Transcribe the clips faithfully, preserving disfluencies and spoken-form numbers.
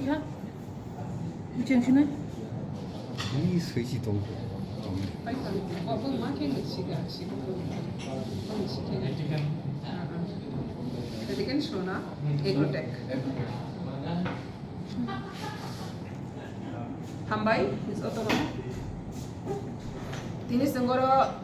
Cheng sina? Ni soi si tong. Pai kan, bo, bo ma khe ngi siga, siga. Bo ngi siga. Ah, ah. Tadi kan Sona, Agrotech. Hambai, is otono. Tini sengoro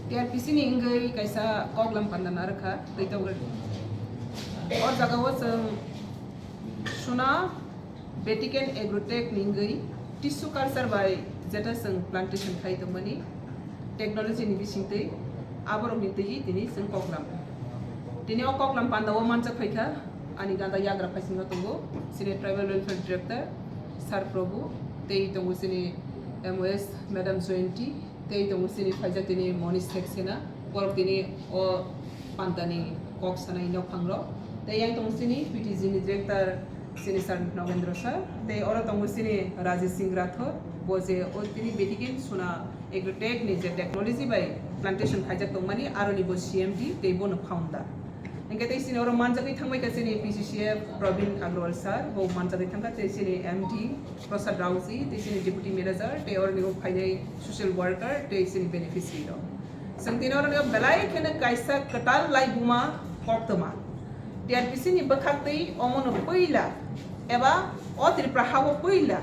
T R P C ni wngwi kaisa koklam panda narwkha, tei tongwi. O jagao chwng Sona Vatican Agrotech ni wngwi tissue culture bai jeta chwng plantation khai tongmani technology ni bisingtwi aborokni twi tini chwng koklam. Tini o koklam pandao manjak phaikha ani ganda yagra phaisingo tongo chini Tribal Welfare Director Sir Prabhu, tei tongo chini M O S Madam Joyanti, tei tongo chini phaijak tini Monish Saxena, borok tini o pandani kok sanai nokhangrok. Tei yang tongo chini P T G ni director chini Sir Nogendra Sir, tei oro tongo chini Rajesh Singh Rathore, bo je o tini Vatican Sona Agrotech ni je technology bai plantation khaijak tongmani, aroni bo C M D tei bono founder. Hingke tei chini oro manjagwi thangbai kha chini P C C F Praveen Agrawal Sir, bo manjagwi thangkha tei chini M D Prasad Raoji, tei chini Deputy Manager, tei oroni o phainai social worker, tei chini beneficiary rok. Chwng tini oro belai kheno kaisa kwtal laibuma koktwma. T R P C ni bwkhaktwi omono puila eba o Tripura hao puila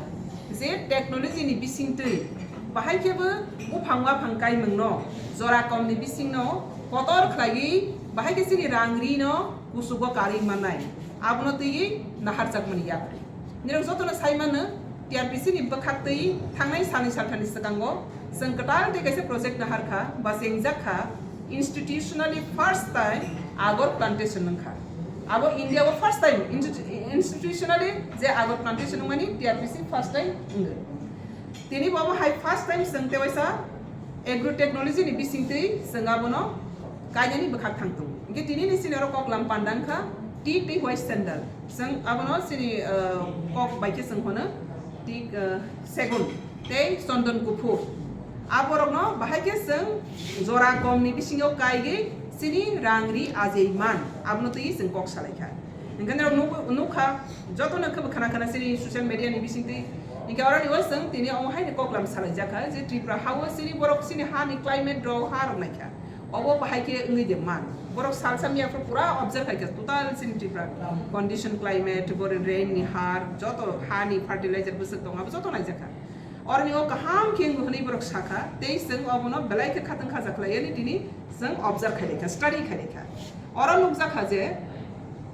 je technology ni bisingtwi bahai khebo buphang waphang kaimungno jora komni bisingno kotor khlaiwi bahai khe chini rang rino kuchugo karwi mannai, abono twiwi naharjakmani yapri. Nirok jotono sai mano, T R P C ni bwkhaktwi thangnai salni salthani swkango chwng kwtal tei kaisa project naharkha, ba chengjak kha, institutionally first time agor plantation wngkha. Abo India o first time institu-, institutionally je agor plantation wngmani T R P C first time wngwi. Tini bo abo hai first time chwng tewaisa agro technology ni bisingtwi chwng abono kainani bwkhak thang tongo. Hingke tini ni chini oro koklam panda wngkha teak tei white sandal. Chwng abono chini, ah, kok bai khe chwng hono teak, ah, segun tei chondon kuphur. Aborokno bahai khe chwng jora komni bisingo kaigwi chini rang ri ajei man, abono twi chwng kok salaikha. Hingke norok nuk-, nukha, jotono khe bo khana khana chini social media ni bisingtwi. Hingke oroni o chwng tini omo haino koklam salaijakha je Tripura hao chini borok chini hani climate rok ha rok naikha. Obo bahai khe wngwi de man. Borok salsa miya phuru pura observe khaikha total chini Tripura condition, climate, bori rain ni har, joto hani fertilizer bwswk tongo, abo joto naijakha. Oroni o kaham khe wngwi hwnwi borok sakha, tei chwng obono belai khe khatang khaja khlaiwi tini chwng observe khai laikha, study khai laikha. Oro nukjakha je,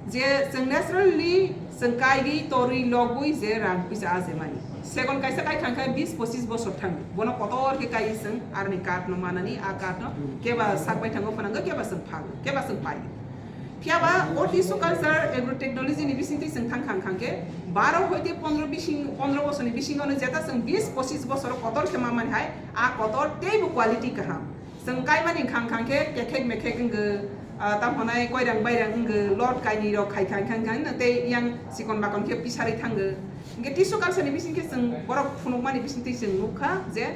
je chwng naturally chwng kaigwi, torwi, logwi je rang puisa ajemani. Second kaisa kai thangkha bis pochis bosor thangwi. Bono kotor khe kai chwng aroni card no manani, a card no keba sakbai thango phanango, keba chwng phago, keba chwng pai. Phiya ba o tissue culture agro technology ni bisingtwi chwng thang khang khang khe baro hoite pondro bising, pondro bosorni bisingo no jeta chwng bis pochis bosor kotor khe mamani hai, a kotor teibo quality kaham. Chwng kaimani khang khang khe kekhek mekhek wngwi, ah, tamo hwnai koirang bairang wngwi, lot kainwi rok khai khang khang khang tei yang chikon bakon khe pisarwi thangwi. Hingke tissue culture ni bising khe chwng borok phunukmani bising twi chwng nukha je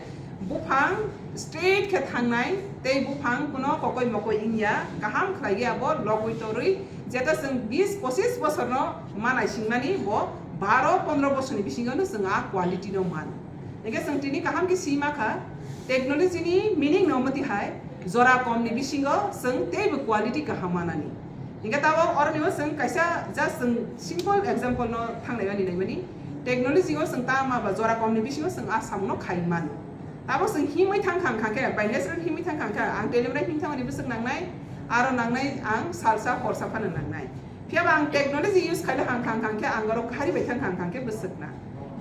buphang straight khe thangnai tei buphang kuno kokoi mokoi wngya, kaham khlaiwi abo logwi torwi jeta chwng bis pochis bosorno ma naisingmani bo baro pondro bosorni bisingo no chwng a quality no mano. Hingke chwng tini kaham khe sima kha, technology ni meaning no omo twi hai jora kom ni bisingo chwng teibo quality kaham manani. Hingke tabok oroni o chwng kaisa just chwng simple example no thanglai mani naimani. Technology o chwng ta ma ba jora kom ni bisingo chwng a samung no khai mano. Tabok chwng himwi thang khang kha khe, by natural himwi thang khang kha, ang delivery him thangmani bwswk nangnai, aro nangnai ang salsa horsa phano nangnai. Phiya ba ang technology use khaile hang khang khang khe, ang oro kari bai thang khang khang khe bwswk na.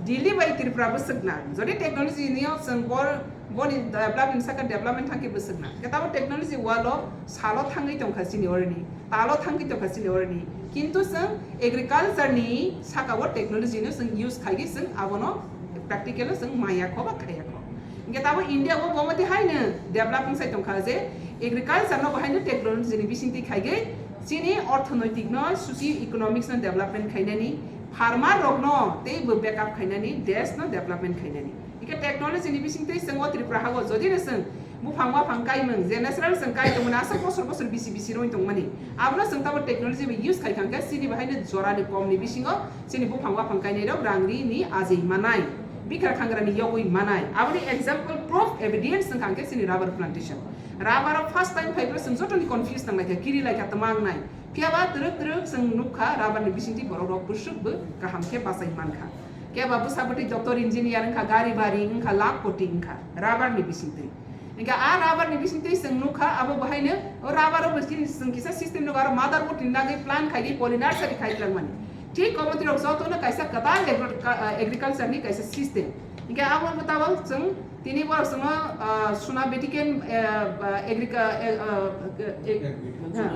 Delhi bai Tripura bwswk na. Jodi technology ni o chwng bor, boni development saka development thang khe bwswk na. Khe tabok technology walo salo thangwi tong kha chini oroni. Talo thangwi tongkha chini oroni. Kintu chwng agriculture ni saka o technology no chwng use khaigwi chwng abono practical o chwng maya kho ba khaya kho. Hingke tabo India o bo mate haino develop wngsai tongkha je agriculture no bo haino technology ni bisingtwi khaigwi chini orthonoitik no, socio economics no development khainani, farmer rok no tei bo backup khainani, desh no development khainani. Hingke technology ni bisingtwi chwng o Tripura ha o jodi no chwng Buphang waphang kaimung je natural chwng kai tongmani aswk bosor bosor bisi bisi roi tongmani. Abono chwng tamo technology bai use khai kha hwnkhe chini bahaino jorani komni bisingo chini buphang waphang kainai rok rangri ni ajei manai. Bikra khangrani yogwi manai. Aboni example, proof, evidence wngkha hwnkhe chini rubber plantation. Rubber o first time phaiphuru chwng jotoni confuse nang laikha, kiri laikha, twma wngnai. Phiyaba twrwk twrwk chwng nukha rubber ni bisingtwi borok rok bwswk bo kaham khe bachai mankha. Keba bwsa bwtwi doctor, engineer wngkha, gari bari wngkha, lakh koti wngkha rubber ni bisingtwi. Hingke a rubber ni bisingtwi chwng nukha, abo bahaino o rubber o chini chwng kisa system nukha, aro motherboard ni nagwi plan khaidi poly nursery khai twlangmani. Thik omo twi rok jotono kaisa kwtal agro-, ka-, ah, agriculture ni kaisa system. Hingke abo tabok chwng tini borok chwngno, ah, suna betiken, eh, ba, agrica-, eh, ah, eh, eh, ha.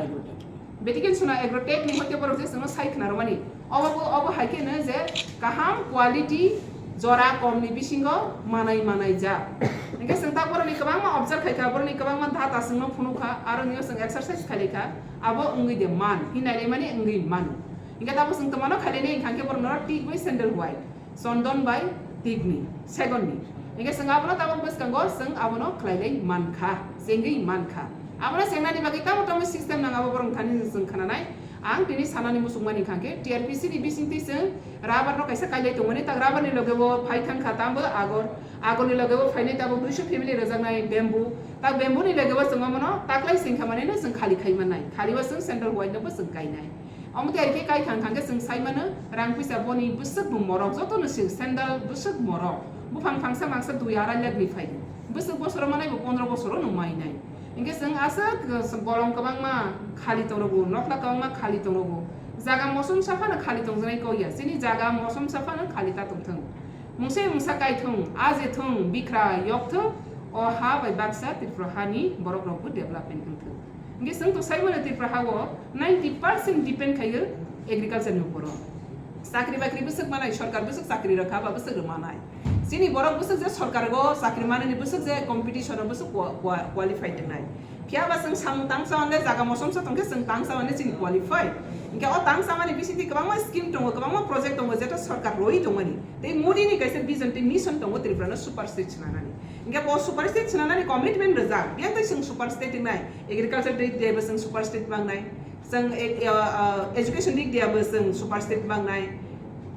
Betiken suna agrotech ni hoite borok je chwngno sai khna rwmani. Obo bo, obo hai khe no je kaham quality jora kom ni bisingo manai manai jak. Hingke chwng tak borok ni kwbangma observe khai kha, borok ni kwbangma data chwngno phunuk kha, aro nio chwng exercise khai lai kha, abo wngwi de man, hinai lai mani wngwi mano. Hingke tabo chwng twmano khai lai nai, hingkha khe borok no tik bai sandal white. Chondon bai tikni, segonni. Hingke chwng abono tabok bwskango chwng abono khlailai mankha, chengwi mankha. Abono chengnani bagwi tamo tamo system nang abo borok thani chwng khnanai. Ang tini sanani muchungmani kha khe T R P C ni bisingtwi chwng rubber no kaisa kailai tongmani, tak rubber ni loge o phai thangkha tambo agor, agor ni loge o phainai tabok duiso family rwjaknai bamboo, tak bamboo ni loge o chwng omono taklai singkha manwi no chwng khali khai mannai, khali o chwng sandal white no bo chwng kainai. Omo tei hai khe kai thang thang khe chwng sai mano, rang puisa boni bwswk bo morok, joto no sing sandal bwswk morok. Buphang phangsa mangsa dui arai lakh ni phai di. Bwswk bosoro manai bo pondro bosoro no mai nai. Hingke chwng aswk, uh, bolong kwbangma khali tong rwgo, nokla kwbangma khali tong rwgo. Jaga mosom sa phano khali tong jwnai kok ya. Chini jaga mosom sa phano khali ta tong thung. Mungsa mungsa kai thung, aje thung, bikra yok thung, o ha bai baksa Tripura hani borok rok bo development wng thung. Hingke chwng to sai mano Tripura ha o ninety percent depend khaio agriculture ni upor o. Chakri bakri bwswk manai, sorkar bwswk chakri rwkha ba bwswk rwmanai. Chini borok bwswk je sorkar o chakri manani bwswk je competition o bwswk qua-, qua-, qualified wngnai. Phiya ba chwng samung tangsa hwnle jaga mosom sa tongkhe chwng tangsa hwnle chini qualified. Hingke o tangsa mani bisingtwi kwbangma scheme tongo, kwbangma project tongo, jeto sorkar roi tongmani. Tei Modi ni kaisa vision tei mission tongo Tripura no super state swnanani. Hingke bo super state swnanani commitment rwjak, biyang tei chwng super state wngnai. Agriculture dik diya bo chwng super state mangnai. Chwng e-, e-, ah, education dik diya bo chwng super state mangnai.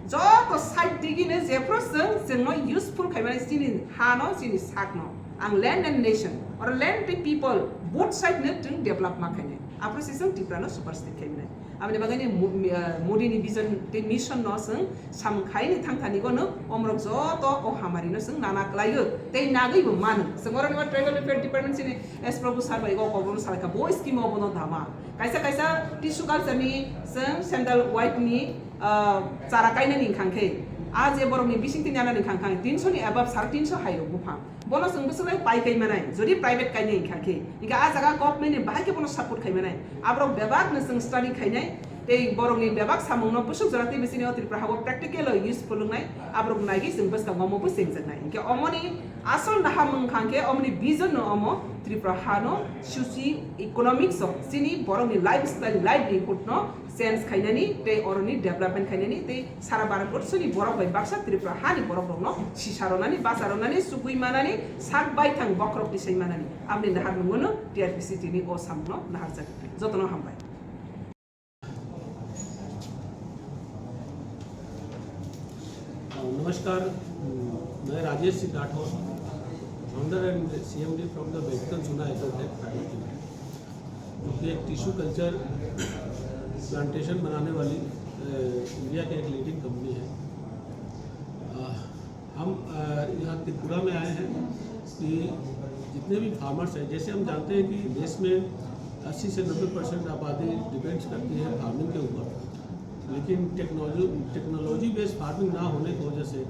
Joto side digini jephuru chwng, chwngno useful khaimani chini hano, chini sakno. Ang land and nation, or land and people, both side no chwng develop ma khainai. Aphuru se chwng Tripura no super state khaimani. Aboni bagwi ni Mo-, mi-, ah, Modi ni vision tei mission no chwng samung khaini thangthani gono omorok joto o hamari no chwng nana kwlaio tei nagwi bo mano. Chwng oro ni tribal welfare department chini S Prabhu sir bai go kobono salai kha bo scheme obono dama. Kaisa kaisa tissue culture ni chwng sandal white ni, ah, chara kainani wngkha khe, a je borok ni bising tini anani wngkha khe tinso ni above, sare tinso hai rok buphang. Bono chwng bwswk lai pai kai manai, jodi private kainai wngkha khe. Hingkhe a jaga government ni bahai khe bono support khai manai. Aborok bebak no chwng study khainai, tei borok ni bebak samung no bwswk jora tei bisini o Tripura ha o practical o useful wngnai, aborok naigwi chwng bwskango omo bo chengjaknai. Hingkhe omoni asol naha mung kha khe omoni vision no omo Tripura ha no socio economics o chini borok ni lifestyle, livelihood no change khainani tei oroni development khainani tei sara Bharat borsoni borok bai baksa Tripura hani borok rokno sisa rwnani, bacha rwnani, chugui manani, sak baithang bokhorok tisai manani. Aboni nahar nungono T R P C tini o samungno naharjak. Jotono hambai. Uh, नमस्कार, मैं राजेश सिंह Rathore, founder and C M D from the Betiken Suna Agrotech Private Limited, जो कि एक tissue culture plantation बनाने वाली, अ, इंडिया की एक leading company है। अ, हम, अ, यहाँ त्रिपुरा में आए हैं कि जितने भी फार्मर्स हैं, जैसे हम जानते हैं कि देश में अस्सी से नब्बे परसेंट आबादी डिपेंड्स करती है फार्मिंग के ऊपर, लेकिन टेक्नोलॉजी, टेक्नोलॉजी बेस्ड फार्मिंग ना होने की वजह से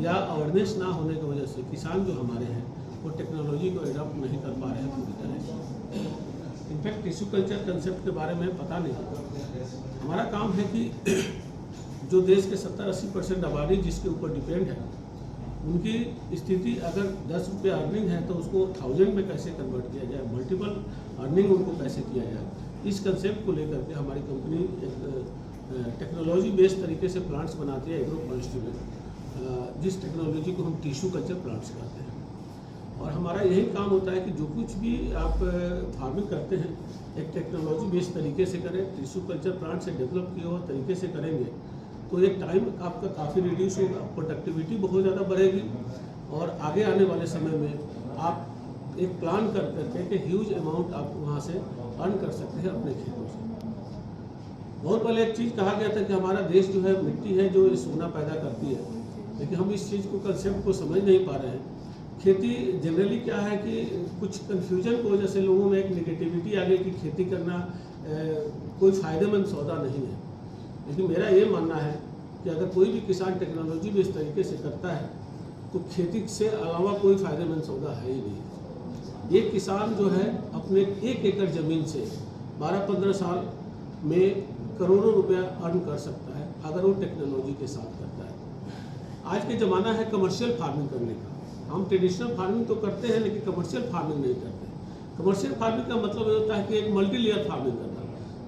या अवेयरनेस ना होने की वजह से किसान जो हमारे हैं, वो टेक्नोलॉजी को एडॉप्ट नहीं कर पा रहे हैं पूरी तरह से। इनफैक्ट टिश्यू कल्चर कंसेप्ट के बारे में पता नहीं। हमारा काम है कि जो देश के सत्तर अस्सी परसेंट आबादी जिसके ऊपर डिपेंड है, उनकी स्थिति अगर दस रुपये अर्निंग है तो उसको थाउजेंड में कैसे कन्वर्ट किया जाए, मल्टीपल अर्निंग उनको कैसे किया जाए, इस कंसेप्ट को लेकर के हमारी कंपनी एक, अ, टेक्नोलॉजी बेस्ड तरीके से प्लांट्स बनाती है, एग्रो फॉरेस्ट्री में, अ, जिस टेक्नोलॉजी को हम टिश्यू कल्चर प्लांट्स कहते हैं। और हमारा यही काम होता है कि जो कुछ भी आप फार्मिंग करते हैं, एक टेक्नोलॉजी बेस्ड तरीके से करें, टिश्यू कल्चर प्लांट से डेवलप किए हुए तरीके से करेंगे, तो एक टाइम आपका काफ़ी रिड्यूस होगा, प्रोडक्टिविटी बहुत ज़्यादा बढ़ेगी और आगे आने वाले समय में आप एक प्लान कर करके कि ह्यूज अमाउंट आप वहाँ से अर्न कर सकते हैं अपने खेतों से। बहुत पहले एक चीज़ कहा गया था कि हमारा देश जो है, मिट्टी है जो सोना पैदा करती है, लेकिन हम इस चीज़ को, कंसेप्ट को समझ नहीं पा रहे हैं। खेती जनरली क्या है कि कुछ कन्फ्यूजन की वजह से लोगों में एक नेगेटिविटी आ गई कि खेती करना अ, कोई फ़ायदेमंद सौदा नहीं है। लेकिन मेरा ये मानना है कि अगर कोई भी किसान टेक्नोलॉजी भी इस तरीके से करता है, तो खेती से अलावा कोई फ़ायदेमंद सौदा है ही नहीं। ये किसान जो है, अपने एक एकड़ ज़मीन से बारह पन्द्रह साल में करोड़ों रुपया अर्न कर सकता है, अगर वो टेक्नोलॉजी के साथ करता है। आज के ज़माना है कमर्शियल फार्मिंग करने का। हम ट्रेडिशनल फार्मिंग तो करते हैं, लेकिन कमर्शियल फार्मिंग नहीं करते। कमर्शियल फार्मिंग का मतलब ये होता है कि एक मल्टी लेयर फार्मिंग करना।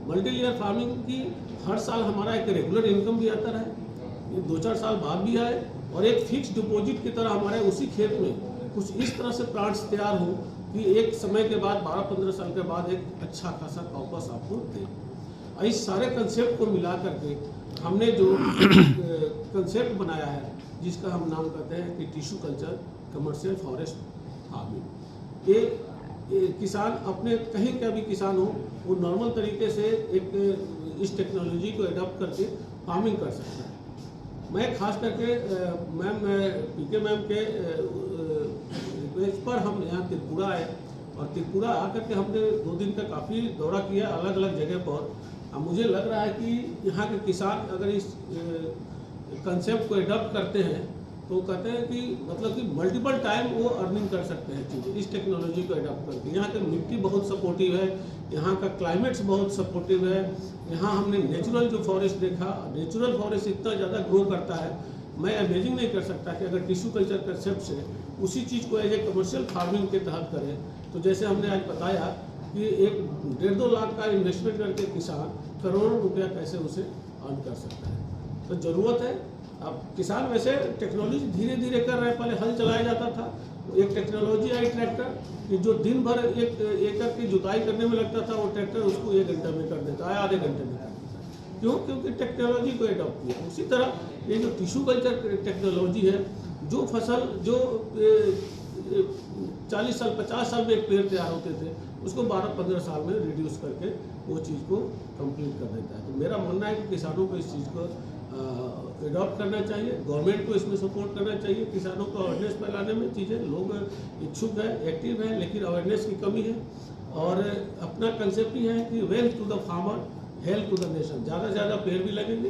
मल्टी लेयर फार्मिंग की हर साल हमारा एक रेगुलर इनकम भी आता रहे, ये दो चार साल बाद भी आए, और एक फिक्स डिपॉजिट की तरह हमारे उसी खेत में कुछ इस तरह से प्लांट्स तैयार हो कि एक समय के बाद, बारह पन्द्रह साल के बाद, एक अच्छा खासा कॉर्पस आपको दे। इस सारे कंसेप्ट को मिला करके हमने जो कंसेप्ट बनाया है, जिसका हम नाम कहते हैं कि tissue culture commercial forest farming. ये, ये किसान अपने कहीं का भी किसान हो, वो नॉर्मल तरीके से एक, इस टेक्नोलॉजी को अडॉप्ट करके फार्मिंग कर सकता है। मैं खास करके, अ, मैम, अ, पीके मैम के, अ, अ, रिक्वेस्ट पर हम यहाँ त्रिपुरा आए और त्रिपुरा आकर के हमने दो दिन का काफ़ी दौरा किया अलग-अलग जगह पर। अब मुझे लग रहा है कि यहाँ के किसान अगर इस, अ, कंसेप्ट को अडॉप्ट करते हैं, तो कहते हैं कि, मतलब कि मल्टीपल टाइम वो अर्निंग कर सकते हैं चीज़ें इस टेक्नोलॉजी को अडॉप्ट करके। यहाँ की मिट्टी बहुत सपोर्टिव है, यहाँ का क्लाइमेट्स बहुत सपोर्टिव है, यहाँ हमने नेचुरल जो फॉरेस्ट देखा, नेचुरल फॉरेस्ट इतना ज़्यादा ग्रो करता है, मैं इमेजिन नहीं कर सकता कि अगर टिश्यू कल्चर कंसेप्ट से उसी चीज़ को एज ए कमर्शियल फार्मिंग के तहत करें, तो जैसे हमने आज बताया कि एक डेढ़ दो लाख का इन्वेस्टमेंट करके किसान करोड़ों रुपया कैसे उसे अर्न कर सकता है। तो ज़रूरत है। अब किसान वैसे टेक्नोलॉजी धीरे धीरे कर रहे हैं, पहले हल चलाया जाता था, एक टेक्नोलॉजी आई ट्रैक्टर कि जो दिन भर एक एकड़ की जुताई करने में लगता था, वो ट्रैक्टर उसको एक घंटे में कर देता है, आधे घंटे में कर देता है। क्यों? क्योंकि टेक्नोलॉजी को अडॉप्ट किया। उसी तरह ये जो टिश्यू कल्चर टेक्नोलॉजी है, जो फसल जो, ए, ए, चालीस साल, पचास साल में एक पेड़ तैयार होते थे, उसको बारह पन्द्रह साल में रिड्यूस करके वो चीज़ को कंप्लीट कर देता है। तो मेरा मानना है कि किसानों को इस चीज़ को, अ, अडॉप्ट करना चाहिए, गवर्नमेंट को इसमें सपोर्ट करना चाहिए, किसानों को अवेयरनेस फैलाने में चीज़ें, लोग इच्छुक है, एक्टिव है, लेकिन अवेयरनेस की कमी है। और अपना कंसेप्ट ही है कि wealth to the farmer, health to the nation। ज़्यादा से ज़्यादा पेड़ भी लगेंगे,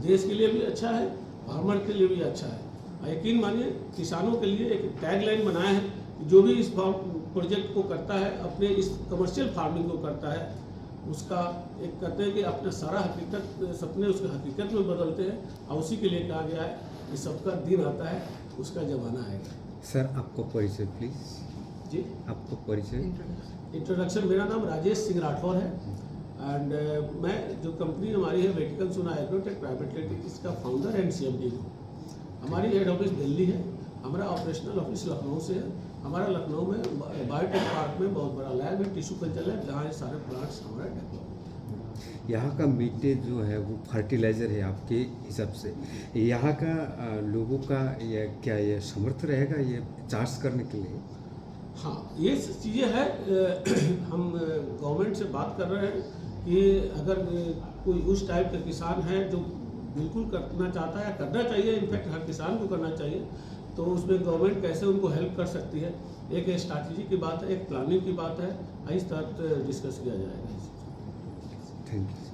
देश के लिए भी अच्छा है, फार्मर के लिए भी अच्छा है। और यकीन मानिए, किसानों के लिए एक टैगलाइन बनाया है कि जो भी इस फार्म प्रोजेक्ट को करता है, अपने इस कमर्शियल फार्मिंग को करता है, उसका एक कहते हैं कि अपना सारा हकीकत, सपने उसके हकीकत में बदलते हैं। और उसी के लिए कहा गया है कि सबका दिन आता है, उसका ज़माना आएगा। सर, आपको परिचय प्लीज। जी? आपको परिचय। इंट्रोडक्शन। मेरा नाम राजेश सिंह राठौर है। एंड मैं, जो कंपनी हमारी है वेटिकन सोना एग्रोटेक प्राइवेट लिमिटेड, इसका फाउंडर एंड सीएमडी हूँ। हमारी हेड ऑफिस दिल्ली है, हमारा ऑपरेशनल ऑफिस लखनऊ से है। हमारा लखनऊ में बायोटेक पार्क में बहुत बड़ा लैब है, टिश्यू कल्चर लैब, जहाँ ये सारे प्लांट्स हमारे डेवलप होते हैं। यहाँ का मीटे जो है वो फर्टिलाइजर है आपके हिसाब से, यहाँ का, अ, लोगों का ये, क्या ये समर्थ रहेगा ये चार्ज करने के लिए? हाँ, ये स-, चीज़ें हैं, अ, हम, अ, गवर्नमेंट से बात कर रहे हैं कि अगर, अ, कोई उस टाइप का किसान है जो बिल्कुल करना चाहता है, करना चाहिए, इनफैक्ट हर किसान को करना चाहिए, तो उसमें गवर्नमेंट कैसे उनको हेल्प कर सकती है, एक स्ट्रैटेजी की बात है, एक प्लानिंग की बात है, इस तरह डिस्कस किया जाएगा। Thank you.